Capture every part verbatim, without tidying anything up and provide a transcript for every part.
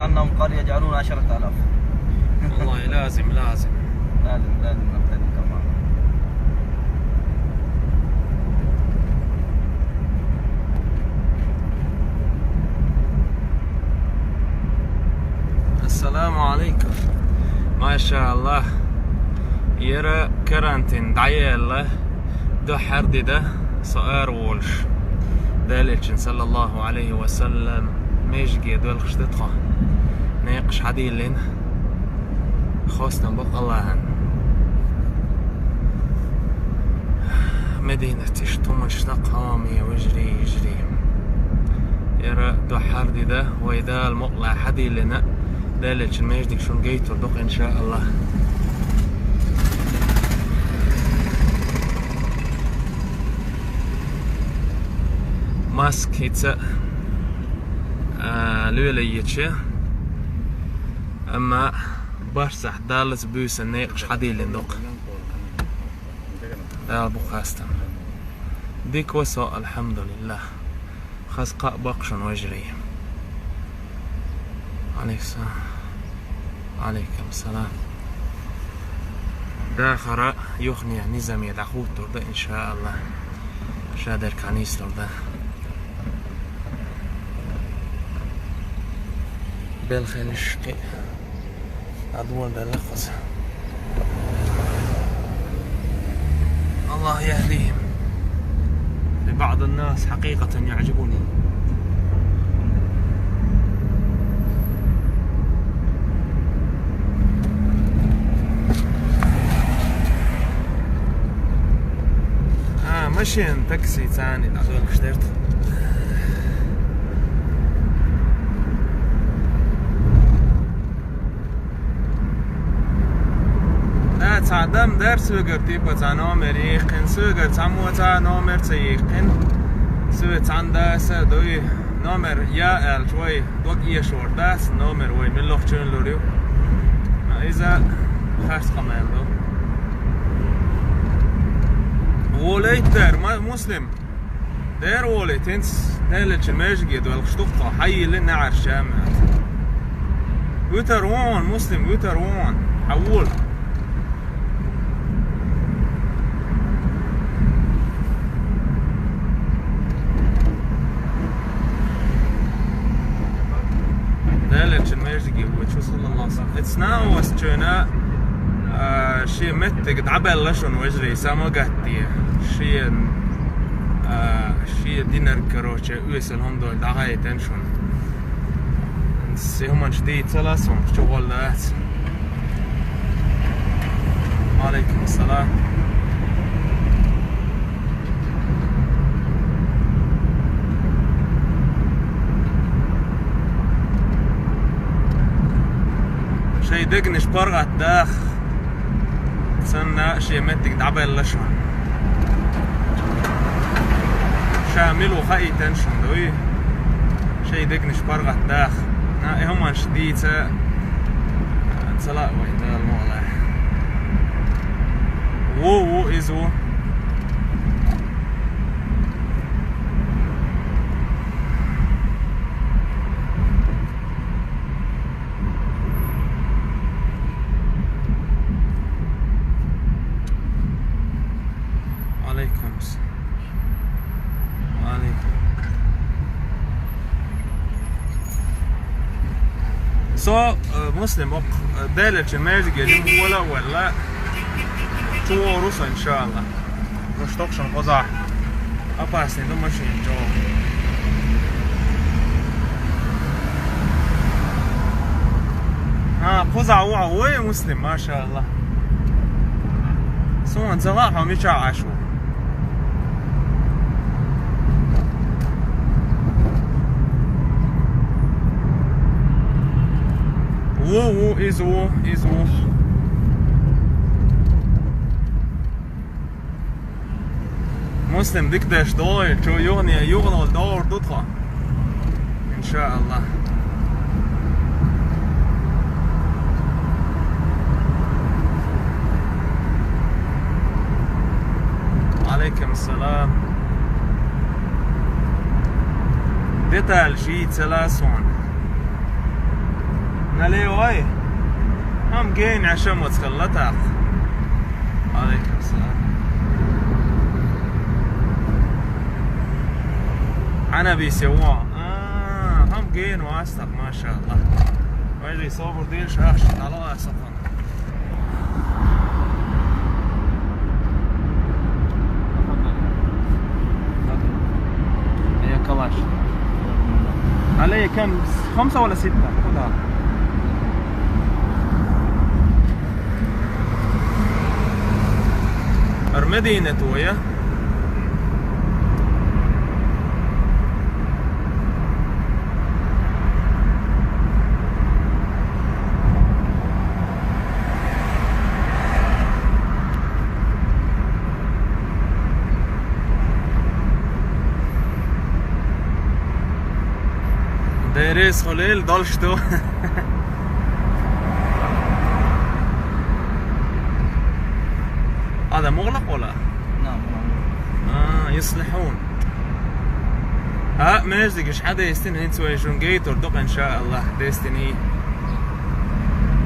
إنهم قد يجعلون عشرة آلاف. والله لازم، لازم. لازم، لازم نبتدي كمان. السلام عليكم. ما شاء الله. Яра карантин дӀаяьлла, духхьара ди да со араволуш. Делан Элчан, саллаллаху Ӏалайхи ва саллам, межиге доьлхуш ду тхо. Некъаш хьадийллина. Хастам бу Аллахьан. Мединат иштта хӀуманаш даккха хьоме, вежарий, йижарий. Яра духхьара ди да, вай Дала мукъалахь хьадийллина, Делан Элчан междиг шуна гайтур ду-кх, иншааллахь. Маска хӀинца, а, лелайича, амма бархӀ сахьт даллалц буьйсанна некъаш хьадийллина ду-кх. Дала бу хастам. Дика ва со, алхьамдулиллахь. Хаза кхаъ баккха шуна, вежарий. Алейкум салам. Алейкум салам. Дахара юхне низаме дӀахӀуттур ду, иншааллахь. Ша дерг хьанийслур ду. Белхаллаш кхин а дӀадолабелла хаза. الله يهديهم. لبعض الناس حقيقة يعجبني. А, машен, такси царна дӀадоьлхуш дерт. Да, цхьа дам дара соьгара, типа, цхьа номер йихкина, соьгара цхьаммо цхьа номер ца йихкина. Соьца цхьана даса дуй, номер я аьлча, вай дог эшор дац, номер вай муьлхачунна лур ю. Иза харц къамел ду. Волайттара, ма-, Муслим. Дера волийта, хӀинца Делан Элчан межиге доьлхуш ду-кх тхо, хьайийллина неӀарш жамаӀат. Вуьтар вон, Муслим, вуьтар вон. Хьан вола? Делан Элчан межиге вочу, саллаллаху Ӏалайхи ва саллам. Эцна оцу чуьйна, а, шен меттиг дӀабаьлла шуна, вежарий, са ма гатде. Шен, а, шен динарг, короче, оьсал хӀума долу дӀахаийтина шуна. Си хӀуманаш дийца ца лаьа суна, чу гӀолла дац. Ва алейкум ассалам. Шайн дегнаш паргӀатдаха, санна шен меттиг дӀабаьлла шуна. Ша мила ву хаийтина шуна, дуй? Шайн дегнаш паргӀатдаха. На, и хӀуманаш дийца ца лаьа вай, Дала мукъ лахь. Ву, ву, иза ву. Алейкум салам. Алейкум. Со, э, Муслим, окх, э, Делан Элчан межиге лима вола а валла, чу вогӀур ву со, иншааллахь. Гуш токхушан кхузахь. Опасный ду машина чӀогӀа. А, кхузахь ву хьо, вай, Муслим, машааллахь. Суна ца лаьа хьо мичахь Ӏаш ву. Ву, ву, иза ву, иза ву. Муслим, дика деш долу, чу юхане, юханал догӀур ду тхо. Иншааллахь. Алейкум салам. Деталь шийца ла суна. Алло, ой. Хьо-м гена Ӏаш ма вац, хала тӀаккха. Алейкум салам. Ӏанаби се во? А, хьо-м гена вац тӀаккха, машаллах. Вай, собар де, ахча дӀалаьцар. هي كلاش. علي كم؟ خمسة ولا ستة؟ خدها. المدينة تويا. Дерес холел дальше. هذا مغلق ولا؟ نعم، مغلق. آه، يصلحون. Ха, междигиш хьадестина, хӀинца вай шун гейтур дукха, иншааллах, дестиний.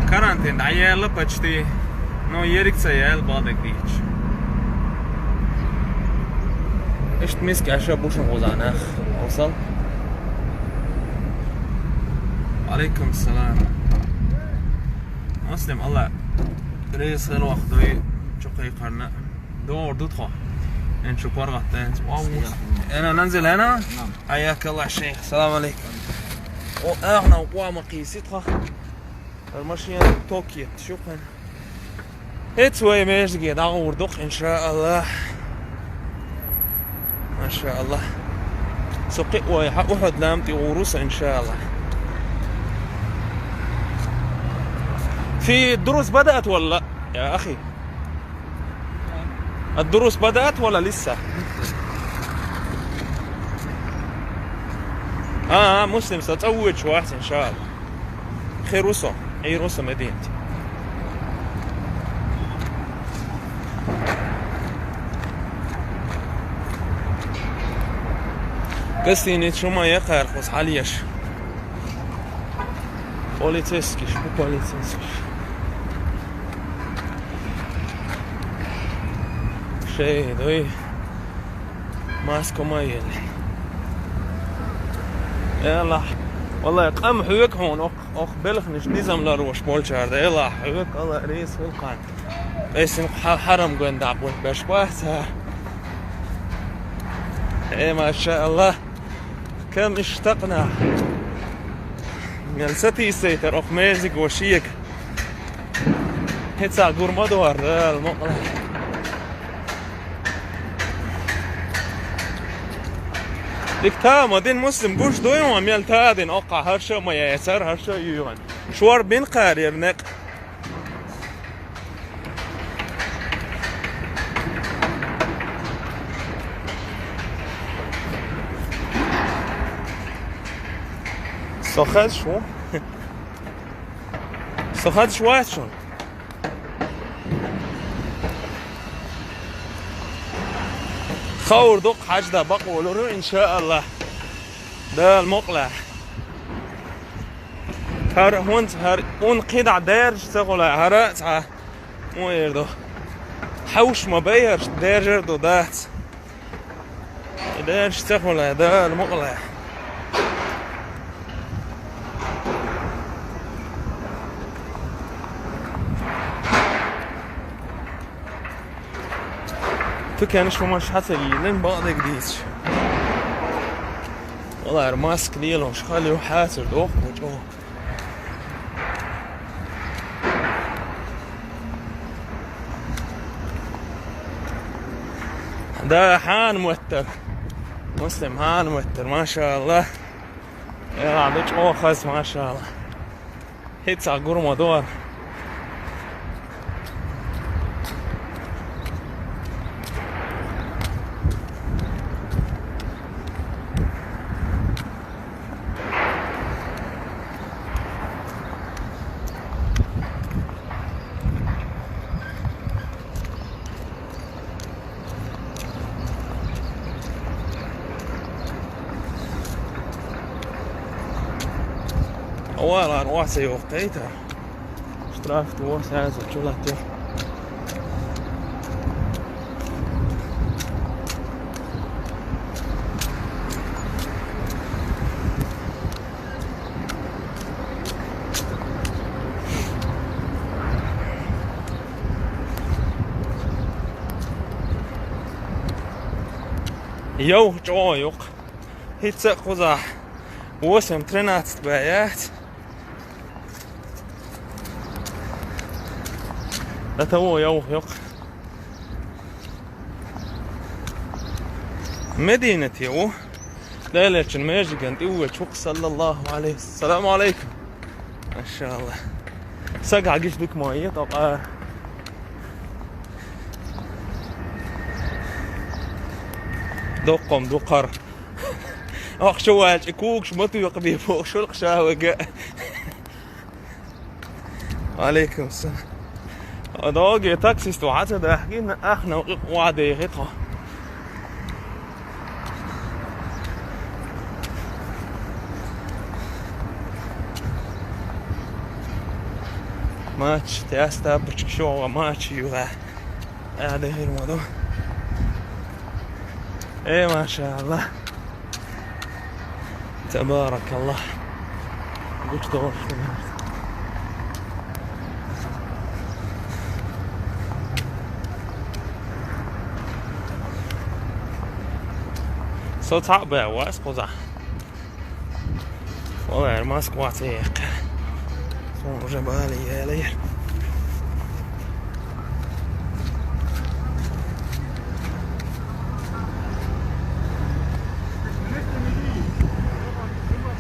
Карантин дӀаяьлла почти. Но ерриг ца яьлла бакъдерг дийцача. Иштта миска Ӏаш бу шун гӀуза нах. Осал. Алейкум салам. Муслим, Алла реза хилва хьох, дуй чу кхайкхарна. Дора ду тхо. Эн чу паргӀатта. Вау. أنا ننزل هنا؟ نعم. حياك الله شيخ. السلام عليكم. О, ахна ва ма кхийси тхо. Машина ток ет, шукан. ХӀинца вай междиге дӀагӀур дукха, иншааллах. Машааллах. Со кхиъ вай хьа Ухьуд-лам тӀе гӀур ву со, иншааллах. في دروس بدأت ولا؟ يا أخي. الدروس بدأت ولا لسه؟ آه، آه، مسلم ستزوج واحد إن شاء الله. خير وسع، خير وسع مدينتي. Гостиница шума яхар хус хьалъеш. Полицейскиш, бу полицейскиш. Шей, дуй. Маска ма елли. Эллахь. Валлай, къам хьоьга хьуна, ох, ох, белхнаш низам ларваш болчара, да, Эллахь, хьоьга, Алла, рейс вулкан. Эсин хьа-, хьарам гвен дакъ вуль беш баца. Э, машааллах. Кам иштакъна. Мел сатийсайтар ох мезиг ва шиег. ХӀеца гурма дуар, дал мукъла. Дик та ма дин муслим гуш дуйма мел та дин окъа хӀар ша ма яцар, хӀар ша юйган. Шуар бин къарир некъ. Со хаза шу? Со хаза шу вац шун? Хаур дукха хьажда бакъулуру, иншааллах. Дал мукъла. ХӀара хӀунц, хӀара ун кхидӀа даьржа ца гӀула, хӀара цхьа. Мо эр ду. Хьовш ма байарш, даьржар ду дац. Даьржа ца гӀула, дал мукъла. Ту кенаш хӀумаш хьацарийлин бакъдерг дийцаш. Валар маск лелаш хали хьацар доху чӀо. Да, хьан муттар. Муслим, хьан муттар, машааллах. Я, да чӀо хаз, машааллах. ХӀеца гурма дуар. Ала оса йохкхайтар. Штраф тӀо саза чулатир. Йовха чӀогӀа йоккха. ХӀинца а кхузахь восемь тринадцать баьяц. До того йовха йоккха. Мединате ву. Делерчун межиган тӀе вуьйчу ву-кх, саллаллаху алейхи. Саламу алейкум. Машалла. Сага гиш дика ма е, тӀаккха. Доккхам дукхар. Ахча вачи кугш ма туьйкъа бе боху шулкъ шавага. Алейкум салам. Доге таксист ваха ца дахкина, ахна къуа дехи тхо. Мач, тяста бучкшо мач юга. Ада хир моду. Э, машалла. Табаракалла. Гуч догӀуш ду. Со цхьаъ баьвва ас кхузахь. Валлахи, Москва ца яьккха. Сон уже бали яла яр.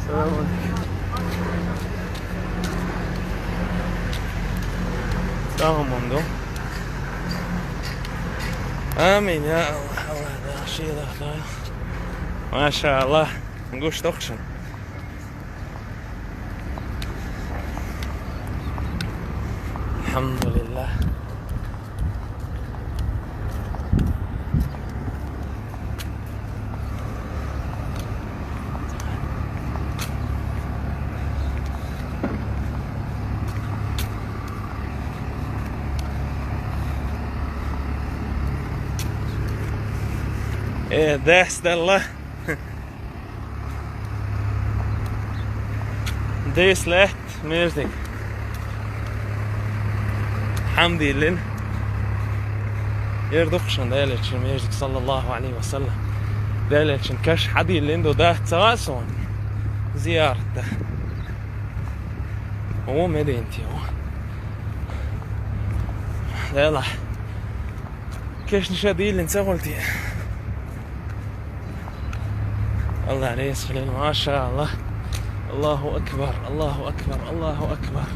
Салам алейкум. Салам алейкум. Амин, я Аллах, Аллах, да, ши, да, да. Машаллах. Гуш тохшан. Алхьамдулиллах. Э, дас далла. Дес лаьтта междиг. Хьамдиллин. Ер дукхашан Делерчун междиг, саллаллаху алейхи ва саллам. Делерчун каш хьадиллин ду дац ца ваьа суна. Зиярат да. О, Мединате, о. Дела. Кешна ша дийлина ца гӀулти. Аллах реза хилийла, машаллах. Аллаху акбар, Аллаху акбар, Аллаху акбар.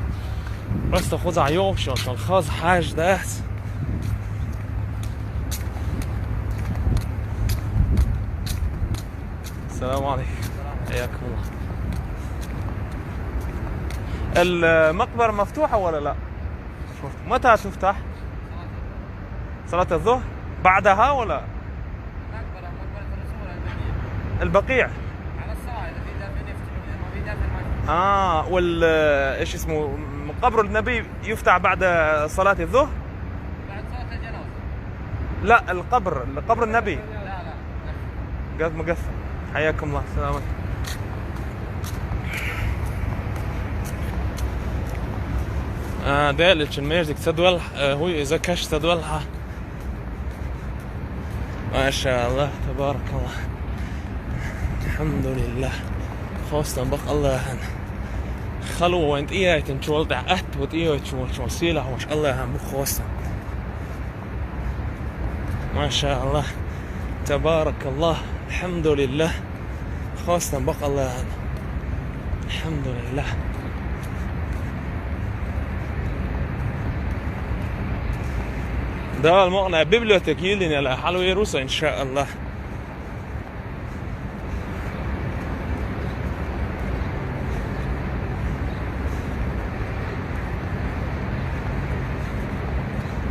Просто кхузахь йогӀуш йолчул хаза хьаж дац. السلام عليكم. حياكم الله. المقبرة مفتوحة ولا لا؟ متى تفتح؟ صلاة الظهر؟ بعدها ولا؟ البقيع. آه، وال، إيش اسمه؟ قبر النبي يفتح بعد صلاة الظهر؟ لا، القبر، قبر النبي. قاعد مقفل. حياكم الله، السلام عليكم. آه، Делерчун междиг ца доьлху, э, хӀу иза каш ца доьлху. Машаллах, табаракаллах. Алхьамдулиллах. Хастам бакъ Аллахьан. Хало вайн тӀеяйтинчул тӀехь атта ву тӀеяйтинчул сийлахь волуш Аллахьан бу хастам. Машаллах. Табаракаллах. Алхьамдулиллах. Хастам бакъ Аллахьан. Алхьамдулиллах. Дала мукъана библиотека йиллина яла хьалавер ву со, иншааллах.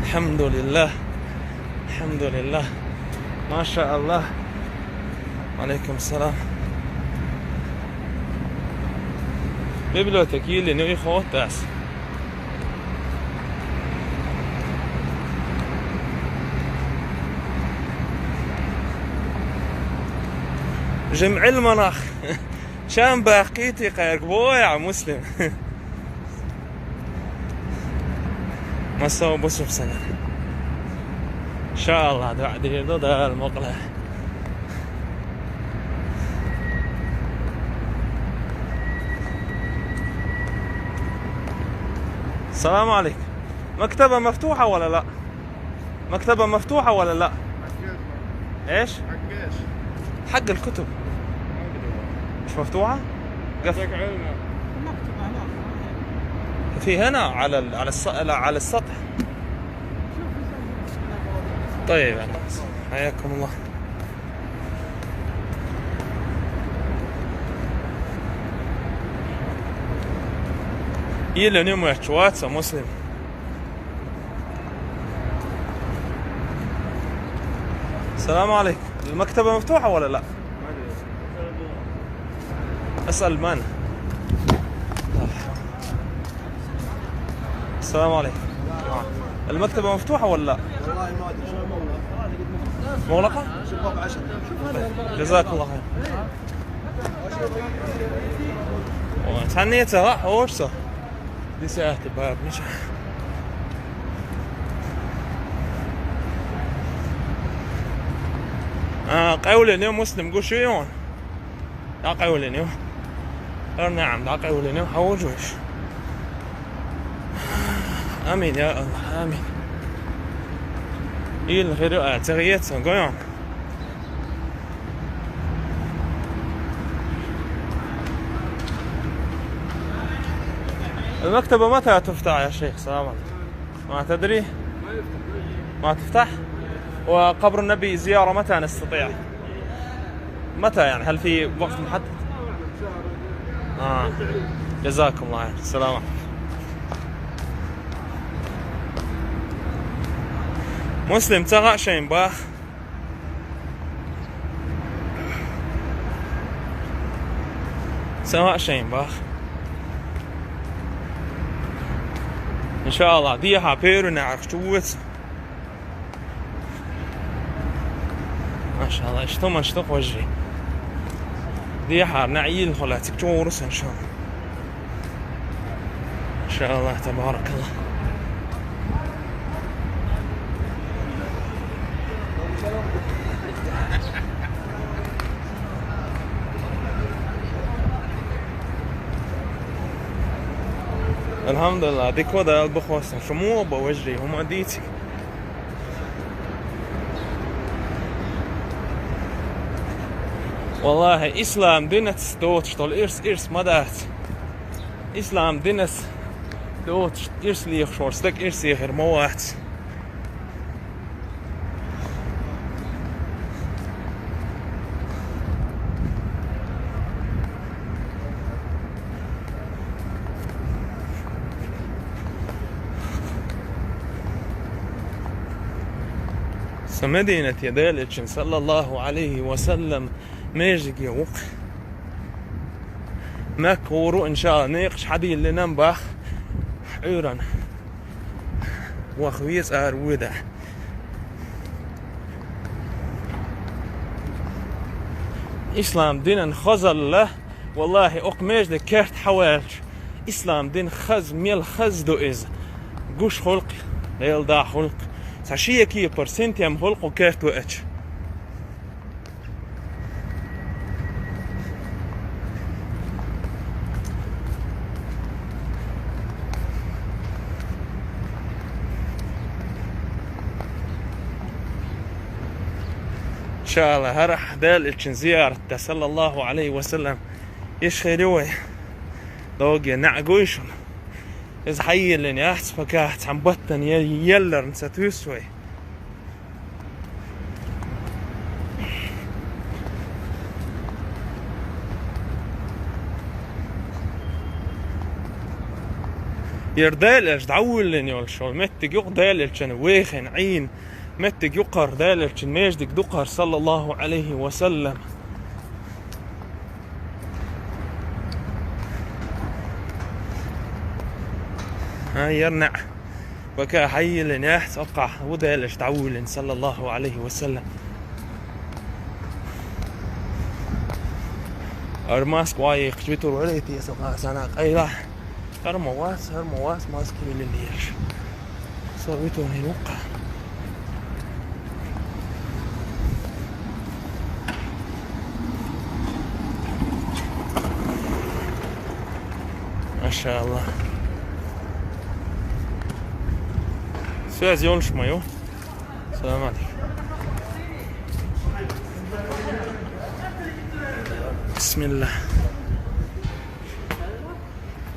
الحمد لله. الحمد لله. ما شاء الله. وعليكم السلام. Библиотека йиллина ю и хӀоттас. Жим Ӏилманах. Шам баккхийти кхаьрга боя, Муслим. Масса бусурсана. Ин шаа Аллах, дуӀа дийр ду Дала мукъла. السلام عليكم. مكتبة مفتوحة ولا لا؟ مكتبة مفتوحة ولا لا؟ ايش؟ حق الكتب. مش مفتوحة؟ قف. في هنا على ال... على الس... لا، على السطح. طيب، أنا حياكم الله. يلا نيوم يا شوات مسلم. السلام عليكم. المكتبة مفتوحة ولا لا؟ اسأل من؟ السلام عليكم. المكتبة مفتوحة ولا لا؟ والله ما أدري. شو مغلقة؟ مغلقة؟ شباب عشرة. طيب. جزاك الله خير. تهنيت راح وش صار؟ دي ساعة باب مش. آه، قولي اليوم مسلم، قول شو يوم؟ لا قولي اليوم. قال نعم، لا قولي اليوم، حوج وش. آمين يا الله، آمين. إيه الخير، آه، تغييت، قول يوم. المكتبة متى تفتح يا شيخ؟ سلام عليكم. ما تدري؟ ما تفتح؟ وقبر النبي زيارة متى نستطيع؟ متى يعني؟ هل في وقت محدد؟ آه. جزاكم الله خير. السلام عليكم. مسلم، ترى شيء باخ. سواء شيء باخ. إن شاء الله دي حابيرو نعرف شو. ما شاء الله، اشتو ما اشتو وجهي. دي حار نعيل خلاتك شو ورس إن شاء الله. إن شاء الله، تبارك الله. الحمد لله، دي كودا البخوصة، شو مو بوجري، هم ديتي. والله، إسلام دينت دوت، شتول إرس، إرس ما دات. Ислам динас доцуш ирс лехаш волу стаг ирс ехар ма вац. Сан Мединате Делан Элчанан, саллаллаху Ӏалайхи ва саллам, межиге вукх. Макка гӀур ву, иншаАллахӀ, некъаш хьадийллина бах Ӏуьйранна. Ваха веза ара вуьйда. Ислам динан хазалла, валлахӀи, окху межда керта хьаваьлча, ислам дин хаза, мел хаза ду иза. Гуш хуьлу-кх, леладахьа хуьлу-кх. Цхьа шен кепара синтем хуьлу-кх керта веача. ИншаАллахӀ, хӀара Делан Элчанан зиярат дан, саллаллаху Ӏалайхи ва саллам, иш хир ю вай. Догге неӀ гуй шуна. Иза хьайиллина яц, пакахь цхьана баттана е-, елларна ца туьйсу вай. Яра Делан Элча дӀавуьллина йолуш йолу меттиг юкъа Делан Элчанна вехина Ӏийна меттиг юкъара Делан Элчанан междиг дукхара, саллаллаху Ӏалайхи ва саллам. ХӀа, ер неӀ. Бака хьайиллина яц, оккха ву Делаш дӀавуйлина, саллаллаху Ӏалайхи ва саллам. Ар маск вайх витур валайти со хасана къайла. Хар ма вац, хар ма вац, маск вилин деш. Со витун хин уккха. Машаалла. Связь ёлш ма ю. Салам алейкум. Бисмилла.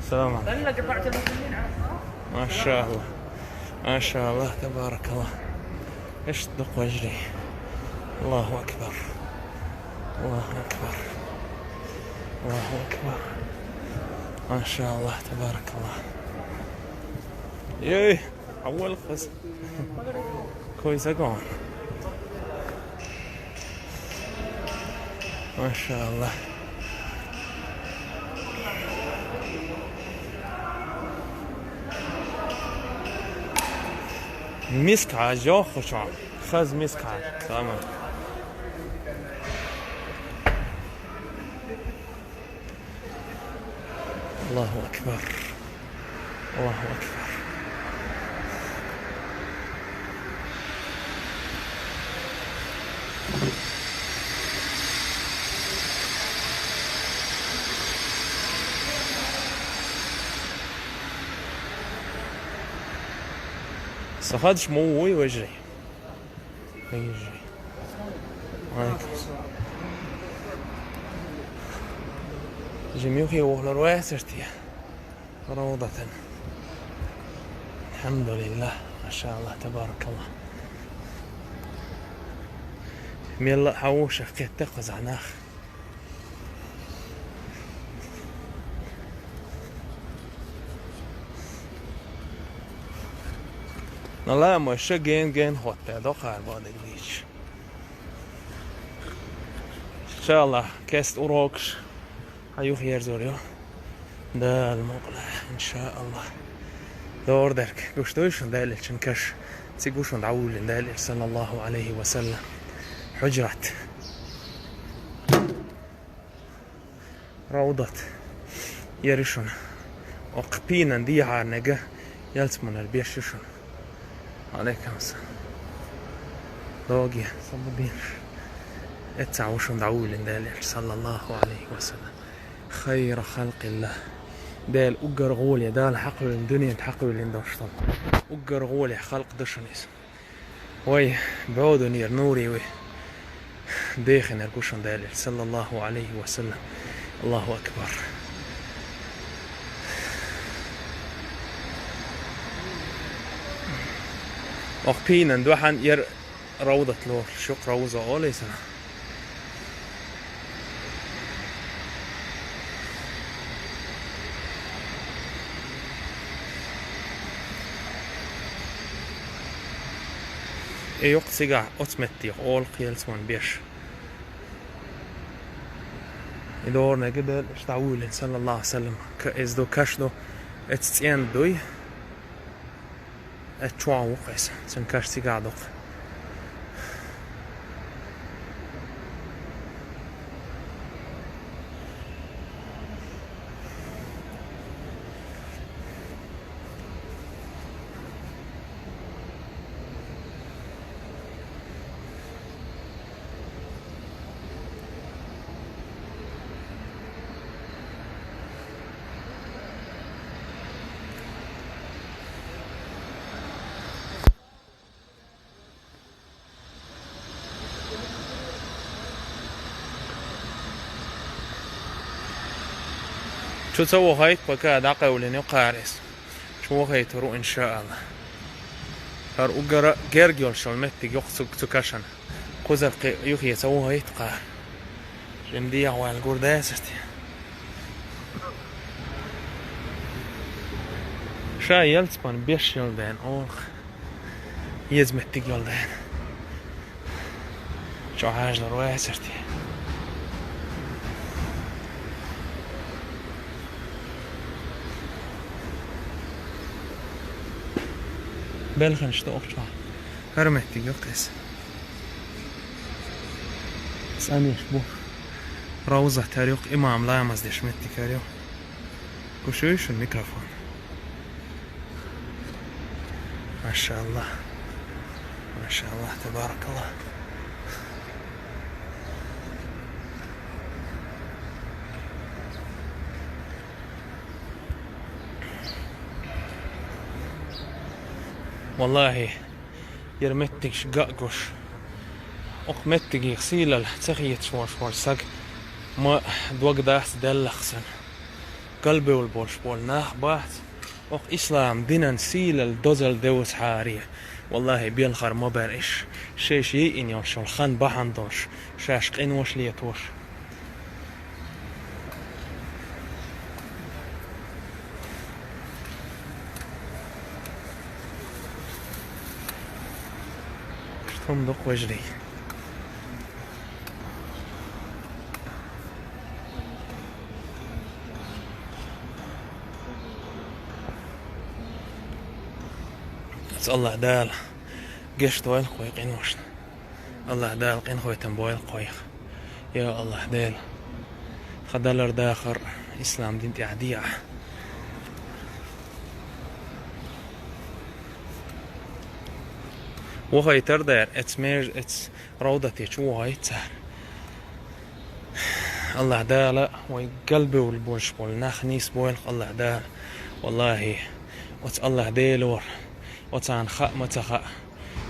Салам алейкум. Машаалла. Машаалла, табаракалла. Ишт дукъ вежарий. Аллаху акбар. Аллаху акбар. Аллаху акбар. Машаалла, табаракалла. Ей, аввал хас. Койса гон. Машаалла. Миска жохушо. Хаз миска. Тамам. Аллаху акбар. Аллаху акбар. Сахадш муу вой вежарий. Вежарий. Алейкум. Жимюхи вохлар вайсартия. Равдатан. Алхамдулиллах. Машаалла, табаракалла. Мелла хьауша кхетта къазанах. Нала ма ша ген-ген хотта, докъар бадилгич. Иншалла, кест урокш. Хьаюх ерзор ю. Дала мукъла, иншалла. Дор дерг. Гуш дуй шун Далилчин каш. Цигу шун дӀавуллин Далил, саллаллаху алейхи ва саллам. Хужрат. Равдат. Яришун. Окъ пийнан дихьарнега ялцманар бешишун. Алейкум салам. Доги, Самудин. Эццавушун дӀавуллин Далил, саллаллаху алейхи ва саллам. Хайра халкъиллах. Дел уггар гъоле, Дала хьакъвилин, дуьнен хьакъвилин доштал. Уггар гъоле халкъ душунис. Вай, бӀодунир нури вай. Дехинар гушун Далил, саллаллаху алейхи ва саллам. Аллаху акбар. Окъ пийнан дуьхьан яр Равдат лор, шукъ Равза олейсана. Э, юкъ цига оцметтих, олкъ ялцман беш. И дорнега Дала иштта вуйлин, саллаллаху алейхи ва саллям. Ка-, эздо кашдо, эц цӀен дуй. Э, чуан вукъес, цун каш цига дукъ. Чу ца вахайт, пока дӀакъевлина ю кхарис. Чу вахайт ву, иншаалла. ХӀара уггара герга йолчул меттиг йоккха цу, цу кашан. Кхузар кхи юхе ца вахайт кхар. Жим дехьа ваьлла гур дацарт. Ша ялцпан беш йолден, ох. Еза меттиг йолден. Чо хьажлар вацарт. Белханаш ду охча. ХӀара меттиг ю кхес. ЦӀанеш бу. Равзат хӀара ю, имам ламаз деш меттиг хӀара ю. Гуш ю шун микрофон. Машаллах. Машаллах, табаракаллах. Валлахи, ер меттигаш ган гуш. Укх меттигех сийлал ца хеташ волаш вола саг ма дог дац деллахсан. Галбевл болаш бола нах бац. Укх ислам динан сийлал дозал девза хьаре. Валлахи, белхар ма бер иш. Шайша йийна йолаш йола хан бахьан долаш, шаьш къинош летош. Иштта хӀума ду-кх, вежарий. Ас Аллахь Дала гешт дойла-кх вай къиношна. Аллахь Дала къинхетам бойла-кх вайх. Я Аллахь Дела, тха далар-дахар ислам дин тӀехь де Ахь. Вахайтар дара, эц меж-, эц равдате чу вахайта цара. Аллахь Дала вай галбевлла болаш бола нах нийса бойла-кх Аллахь Дала. Валлахи, оцу Аллахь Делора, оцарна хаа ма ца хаьа,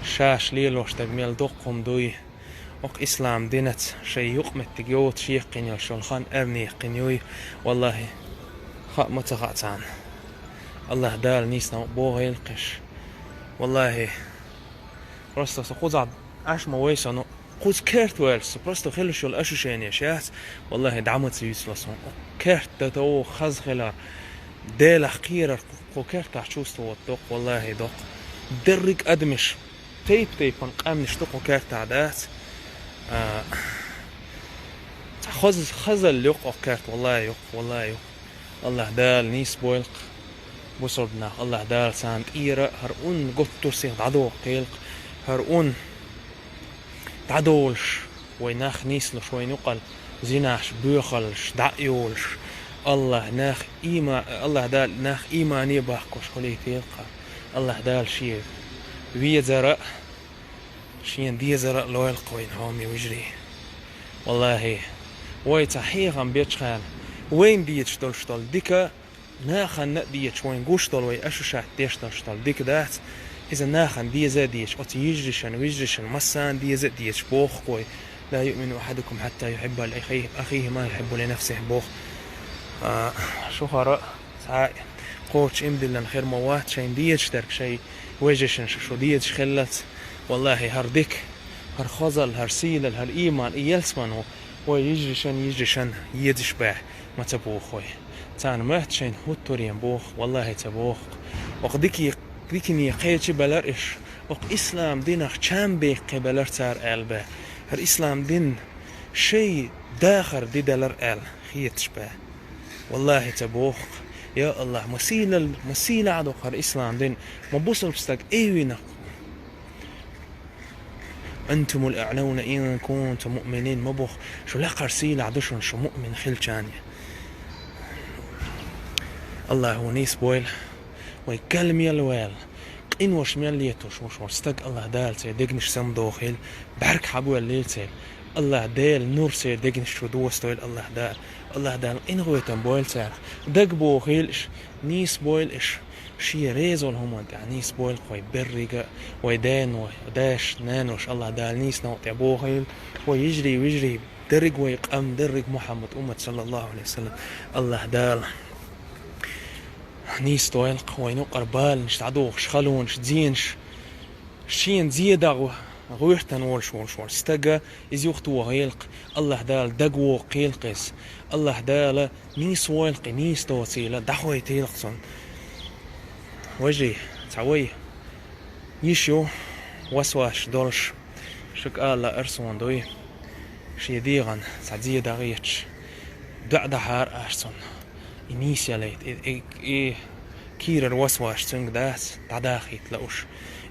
шаьш лелош дерг мел доккха хӀума дуй. Укх ислам динаца шайн юкъаметтиг йоцуш яьккхина йолуш йолу хан эрна яьккхина юй. Валлахи, хаа ма ца хаьа царна. Аллахь Дала нийсонна бохийла-кх уьш. Валлахи, просто со кхузахь Ӏаш ма вай со, ну, кхуза керта ваьлча, со просто хилуш йолу ощущенеш яц. Валлахи, дӀа ма ца юьйцула суна. Керта дан товха хаза хилар, Делах кхерар кху кертахь чувствовать доккху, валлахи, доккху. Дерриг адамаш, тайп-тайпана къаьмнаш ду кху кертахь дац. А, цхьа хаза-, хазалла ю-кх оху керта, валлахи, ю-кх, валлахи, ю-кх. Аллахь Дала нийса бойла-кх бусалба нах, Аллахь Дала царна тӀера а хӀара ун готта сиха дӀадохийла-кх, хӀара ун дӀадолуш, вай нах нийслуш, вайна юкъара зинаш, боьхаллаш дӀа а йолуш, Аллахь нах ийма-, Аллахь Дала нах иймане бахкош хилийтийла-кх. Аллахь Дала Шен везара а, Шена дезара а лойла-кх вайна, хьоме вежарий. Валлахи, вай цхьа хьехам бечхьана, вайна дезаш долуш долу дика, нахана а дезаш, вайна гуш долу, вай ощущать деш долуш долу дика дац. Иза нахана деза а дезаш, оцу йижаршна, вежаршна, массарна деза а дезаш боху-кх вай. «Ла юъмину ахьадукум хьатта юхьибба ли ахихи, ахихи ма юхьиббу ли нафсихи», боху. А, шуьхара цхьа а кхочуш иман диллина хир ма вац, шайна дезаш дерг шайн вежаршна шу дезаш хиллалц. Валлахи, хӀара дика, хӀара хазалла, хӀара сийлалла, хӀара ийман, и ялсамано вай йижаршна, йижаршна езаш бен ма ца боху вай. Царна моьтту шайна хӀуттурен боху, валлахи, ца боху. Оха дикий, дикане кхечи белар иш, оха ислам динах чам беккхи белар цара аьлла бен. ХӀара ислам дин шайн дахар ди делар аьлла хеташ бен. Валлахи, ца боху. Я Аллахь, ма сийлал-, ма сийлахь доккху хӀара ислам дин, ма бусалба стаг айвина. «Антумул аълауна ин кунтум муъминин», ма боху, шу лакхара сийлахь ду шуна, шу муъмин хилчарна. Аллахьо нийса бойла, вай гал мел ваьлла, къинош мел летош вуш волу стаг Аллахь Дала церан дегнаш самадохийла, бӀаьрг хьабоьллийла церан. Аллахь Дела нур церан дегнаш чу достойла Аллахь Дала. Аллахь Дала къинхетам бойла царах. Дага бохийла иш, нийса бойла иш. Шен реза волу хӀуманна тӀехь нийса бойла-кх вай беррига а, вай ден-, вай даш, нанош Аллахь Дала нийса новкъа тӀе бохийла, вай йижарий, вежарий, дерриг вай къам, дерриг Мухьаммад уммат, саллаллаху Ӏалайхи ва саллам, Аллахь Дала нийса дойла-кх, вайна юкъара баланаш дӀадохуш, халонаш, зенаш, шена зе дагӀа гӀоьртан волуш волуш волу стага иза юхатохийла-кх, Аллахь Дала дагавоккхийла-кх иза. Аллахь Дала нийса войла-кх и, нийса доцийла, дӀахойтийла-кх цунна. Вежарий, цхьа вай йиш ю, васвасаш долуш, шуьга ала лаьара суна дуй, шен дегӀан цхьа зе дагӀийташ, доӀа дахьара аша цунна. И нийса ялийта, и, и, и кийрара васвасаш цуьнга дац, дӀадахийта лууш.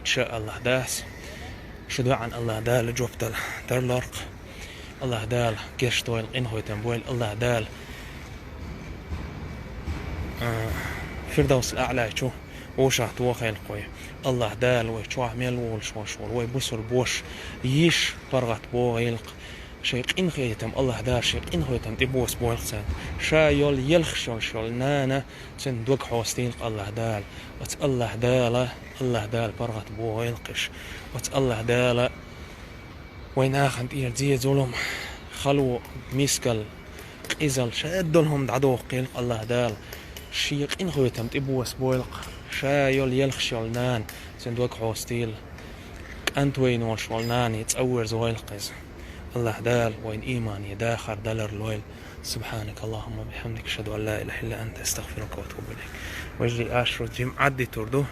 Ша Аллах Дас, шу дуьхьан Аллах Дала жоп дала тарлоркх. Аллах Дала гешт дойла, къинхойтам бойла, Аллах Дала Фирдавсал Аълай чу вовшах тохайла кхой. Аллах Дала вай чохь мел волуш волуш волу вай бусурбош йиш паргӀат богӀийлкх. Шайн къинхетам Аллах Дала шайн къинхетам тӀе босабойла царна. Ша йолу елхаш йолуш йолу нана цуьнан дог хьостийла Аллах Дала. Оцу Аллах Дала, Аллах Дала паргӀат богӀийлкх уьш. Оцу Аллах Дала вай нахана тӀера зен-зулам, хало, мискал, къизал, шадолу хӀума дӀадохкийла Аллах Дала. Шен къинхетам тӀе босабойла. Ша йолу елхаш йолу нана цуьнан дог хьостийла. КӀант вайна волуш волу нана цӀа верза войла иза. Аллах Дала вайна иймане дахар далар лойла. سبحانك اللهم وبحمدك، أشهد أن لا إله إلا أنت، أستغفرك وأتوب إليك. Вежарий, аш шу жимӀат дитур ду.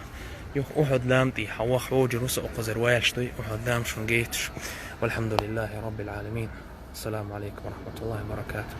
Юха Ухьуд лам тӀе хьан ваха хьожур ву со, укхазара ваьллаш дуй, Ухьуд лам шуна гайташ. والحمد لله رب العالمين. السلام عليكم ورحمة الله وبركاته.